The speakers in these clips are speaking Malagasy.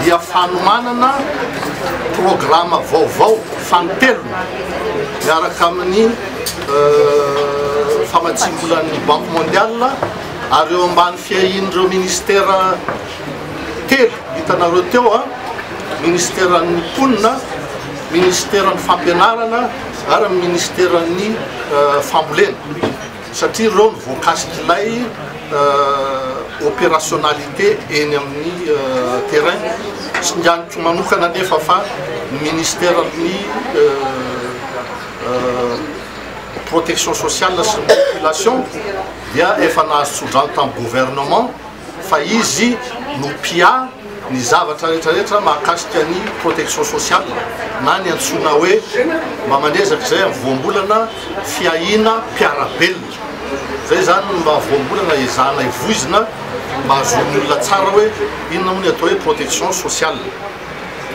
dia fanomanana programa vaovao fanintelony miaraka amin'ny famatsiam-bolan'ny Banque Mondiale ary eo ambany fiahian'ireo ministera telo hitanareo teo, ministeran'ny mponina, ministeran'ny fampianarana ary ny ministeran'ny fambolena, satria ireo no voakasik'ilay opérationnalité eny amin'ny terrain. Singaniko manokana anefa fa ny ministeran'ny protection sociale sy ny population dia efa nahazo tsodrano tamin'ny gouvernement fa izy no mpiahy ny zavatra rehetra rehetra mahakasika ny protection sociale na ny antsoina hoe, mba manezaka izay amin'ny voambolana, fiahiana mpiara-belona. Izay izany no mba voambolana ezahanay voizina mba hahazoan'ny olona tsara hoe inona moa ny atao hoe protection sociale.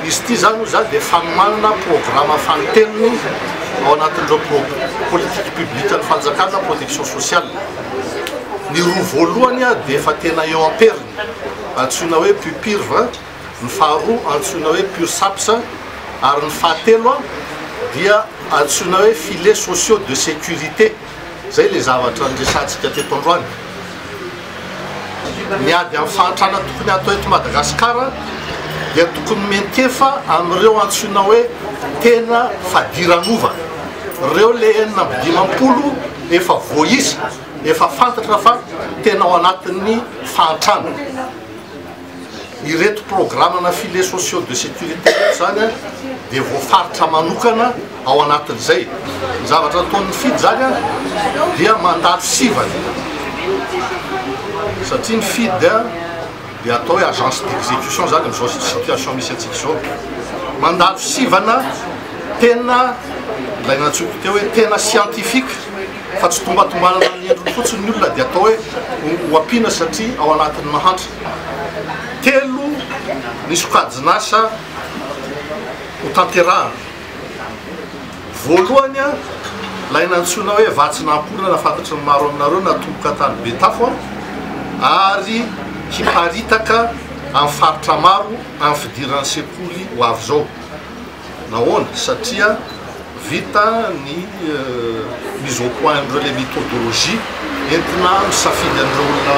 Izy ity izany hoy za dia fanomanana programa fanintelony ao anatin'ireo politique publique an'ny fanjakana protection sociale. Ny roa voalohany dia efa tena eo am-periny, antsoina hoe PUPIRV, ny faharoa antsoina hoe PURSAPS ary ny fahatelo dia antsoina hoe filets sociaux de sécurité. Izay ilay zavatra niresahantsika teto androany. Ny ady amin'ny fahantrana tokony hatao eto Madagasikara dia tokony miantefa amin'ireo antsoina hoe tena fadiranovana. Ireo ilay 56 efa voaisa, efa fantatra fa tena ao anatin'ny fahantrana. Ireto programana filets sociaux de sécurité ireto izany dia voafaritra manokana ao anatin'izay. Ny zavatra ataon'ny FID izany dia mandalo sivana satria ny FID dia atao hoe agence d'exécution izany amin'izao situation misy antsika izao. Mandalo sivana tena ilay nantsoiko teo hoe tena scientifique fa tsy tombatombanana ny endriny fotsiny ny olona dia atao hoe ho ampiana satria ao anatin'ny mahantra. Telo ny sokajin'asa ho tanterahana. Voalohany, ilay nantsoina hoe Vatsinamporina fantatry ny maro aminareo natomboka tany Betafo ary hiparitaka amin'ny faritra maro amin'ny fidiran'ny sekoly ho avy izao. Nahoana? Satria vita ny mise au point an'ireo ilay méthodologie entina misafidy an'ireo olona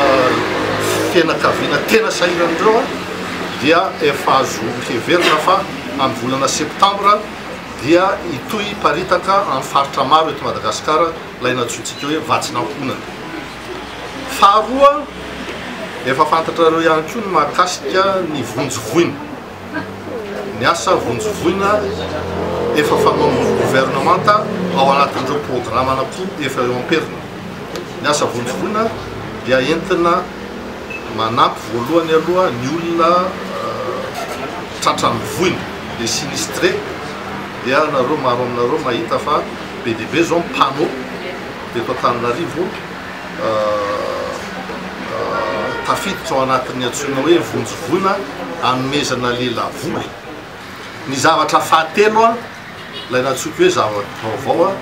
fianakaviana tena sahirana ireo dia efa azo heverina fa amin'ny volana septambra dia hitohy hiparitaka amin'ny faritra maro eto Madagasikara ilay nantsointsika hoe vatsin'ankohonana. Faharoa, efa fantatrareo ihany koa ny mahakasika ny vonjy voina. Ny asa vonjy voina efa fanaon'ny governemanta ao anatin'ireo programa anakoa efa eo am-periny. Ny asa vonjy voina dia entina manampy voalohany aloha ny olona tratran'ny voina, les sinistrés, dia nareo maro aminareo mahita fa be dia be izao ny panneau eto Antananarivo tafiditra ao anatin'ny antsoina hoe vonjy voina anomezana lelavola. Ny zavatra fahatelo, ilay nantsoiko hoe zava-baovao,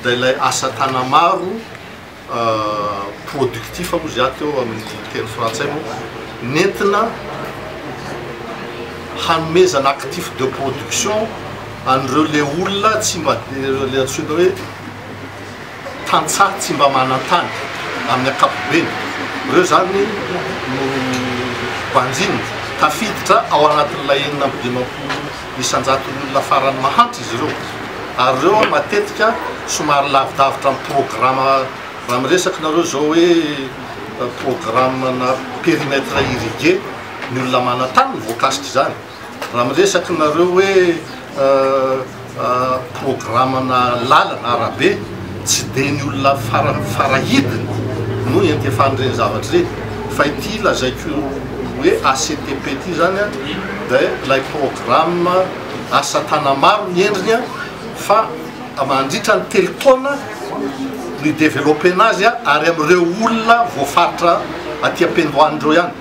dia ilay asa tanamaro productif moa izy ato eo amin'ny teny frantsay moa, nentina hanomezana actif de production an'ireo le olona tsy mba, ireo le antsoina hoe tantsaha tsy mba manan-tany amin'ny ankapobeny, ireo izany no banjinina, tafiditra ao anatin'ilay 56 isan-jaton'ny olona farany mahantra izy ireo, ary ireo matetika somary lavidavitra amin'ny programa, raha miresaka nareo izao hoe programme-na périmètre irrigué, ny olona manan-tany no voakasik'izany. Raha miresaka nareo hoe programme-na lalana, arabe, tsy dia ny olona farahidiny no iantefan'ireny zavatra ireny, fa ity lazaiko hoe ACTP ity zany dia ilay programme asa tana-maro ny endriny fa mandritra ny 3 taona no hi-developper-na azy ary amin'ireo olona voafaritra aty am-piandohana ireo ihany.